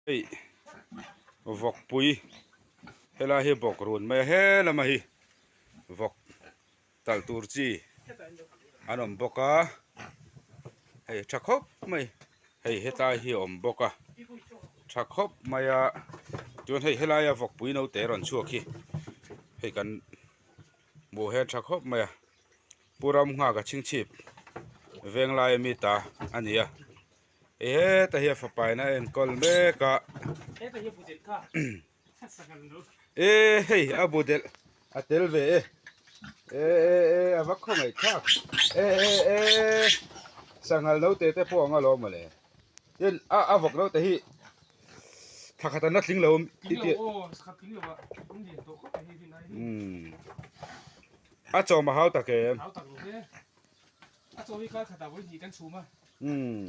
Hei vawkpui helai hi bawk run mai a he lama hi vawk talh tur chi an awm bawk a hei tha khawp mai hei hetlai hi a awm bawk a tha khawp mai a chuan hei helaia vawkpui naute rawn chhuak hi hei kan hmuh hian tha khawp mai a Pu Ramnghaka chhingchhip venglai ami ta a ni a. Heta hi a fapa in a enkawl mek a e hei a bu delh a tel ve e e e e a va khaw ngaih thlak e e e sanghal naute te pawh ang alawm mawle tin a a vawk naute hi thla khat an la tling lo i tih umm a chawm a hau tak em. A chaw hi kar khatah vawi hnih kan chhum a,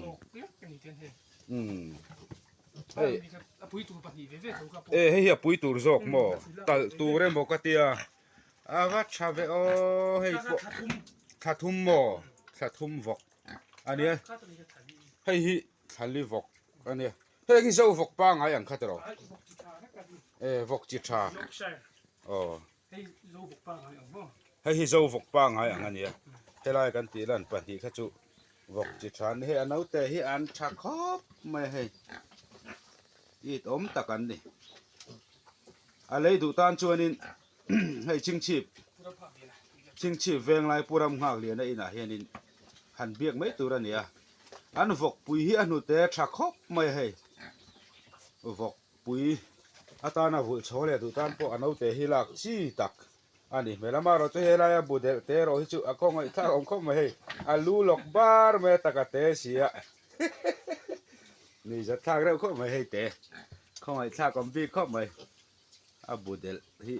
tawk lek a ni ten hei. Hei a pui tur pahnih ve ve tho kha pawh. E hei hi a pui tur zawk maw? Talh tur emaw ka tia. A va tha ve aw hei pawh. Thla thum maw? Thla thum vawk a nia. Hei hi thlali vawk a nia. Heng hi zo vawk pangai ang kha tiraw? E vawk chi tha. Aw. Hei zo vawk pangai ang maw? Hei hi zo vawk pangai ang a nia. Helai kan tih lan pahnih kha chu vawk chi tha an ni. Hei a naute hi an tha khawp mai a hei. It awm tak an ni. A lei duh tan chuanin hei chingchhip chingchhip venglai Pu Ramnghakliana inah hianin han biak mai tur a ni a. An vawkpui hi a hnute tha khawp mai a hei. Vawk. Pui atana vulh chho leh duh tan pawh a naute hi lak chi tak a ni hmel a. Amaherawh chu helaia bu delh te erawh hi chu a khawngaih thlak awm khawp mai hei. A lu lawk bar mai a taka te si a. Ni zat thlak reuh khawp mai hei te. Khawngaih thlak awm bik khawp mai a bu delh hi.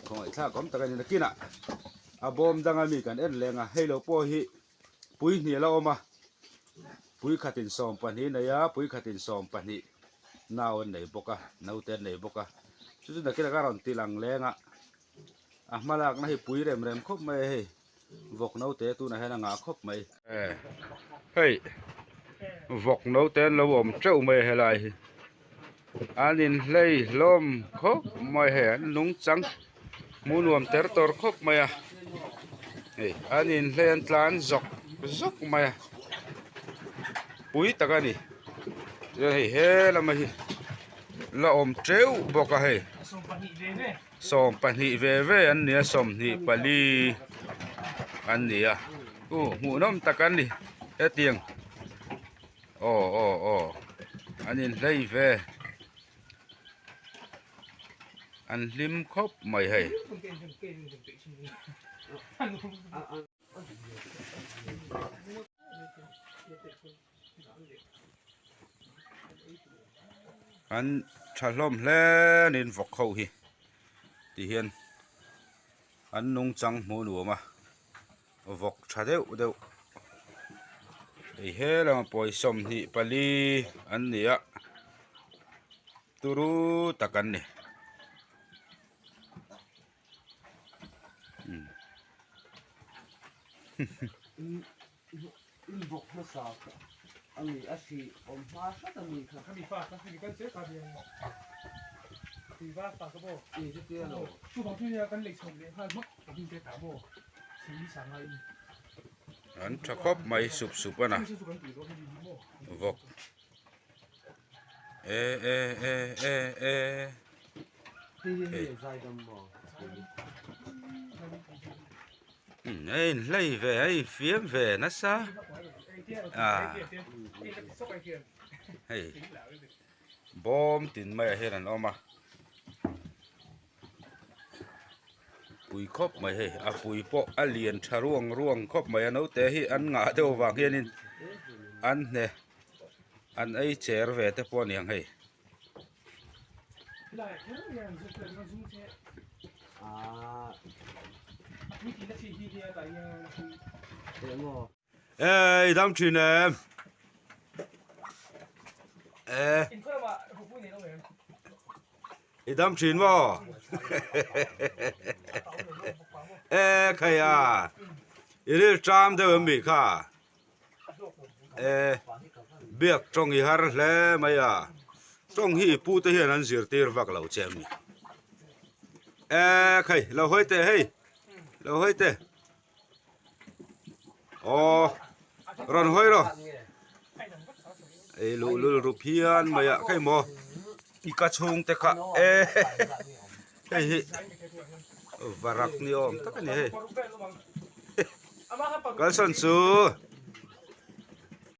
Khawngaih thlak awm tak a ni. Nakinah a bawm danga mi kan en leng a, hei lo pawh hi Pui hnih a la awm a, pui khatin 12 nei a, pui khatin 12 nau an nei bawk a, naute an nei bawk a. Chu chu nakin a rawn ti lang leng a, a hma lakna hi pui rem rem khawp mai a hei, vawk naute tunah hian a ngah khawp mai. Hei vawk naute an lo awm teuh mai a helai hi, an inhlei hlawm khawp mai hei an nungchang hmuh nuam ter tawr khawp mai a hei an inhlei an tlan zawk zawk mai a pui tak a ni chuan hei he lama hi la awm teuh bawk a hei 12 ve ve an ni a 24 an ni a uh hmuhnawm tak an ni hetiang. Aw aw aw an inhlei ve an hlim khawp mai hei. An tha hlawm hle niin vawk ho hi ti hian an nungchang hmuh nuam a. Vawk tha deuh deuh hei he lama pawi 24 an ni a turu tak an ni An tha khawp mai sup sup a na vawk e e e e e hei in hlei ve a infiam ve nasa a hei bawm tin maiah hian an awm a. Pui khawp mai hei a pui pawh a lian tha ruang ruang khawp mai a naute hi an ngah deuh avang hianin an hne an ei cher ve te pawh a ni ang hei. Ê i dam thin em? Ê i dam thin maw? Ê khai a i ril tram deuh em mi kha? Ê. Biak tawng i har hle mai a, tawng hi i pu te hian an zirtir vak lo che ami? Ek hei lo hawi teh hei, lo hawi teh. Aw rawn hawi rawh. Ei luh lul ru phian mai a khei maw i ka chhung te kha e hei hi varak ni awm tak a ni hei. Kalsan chu.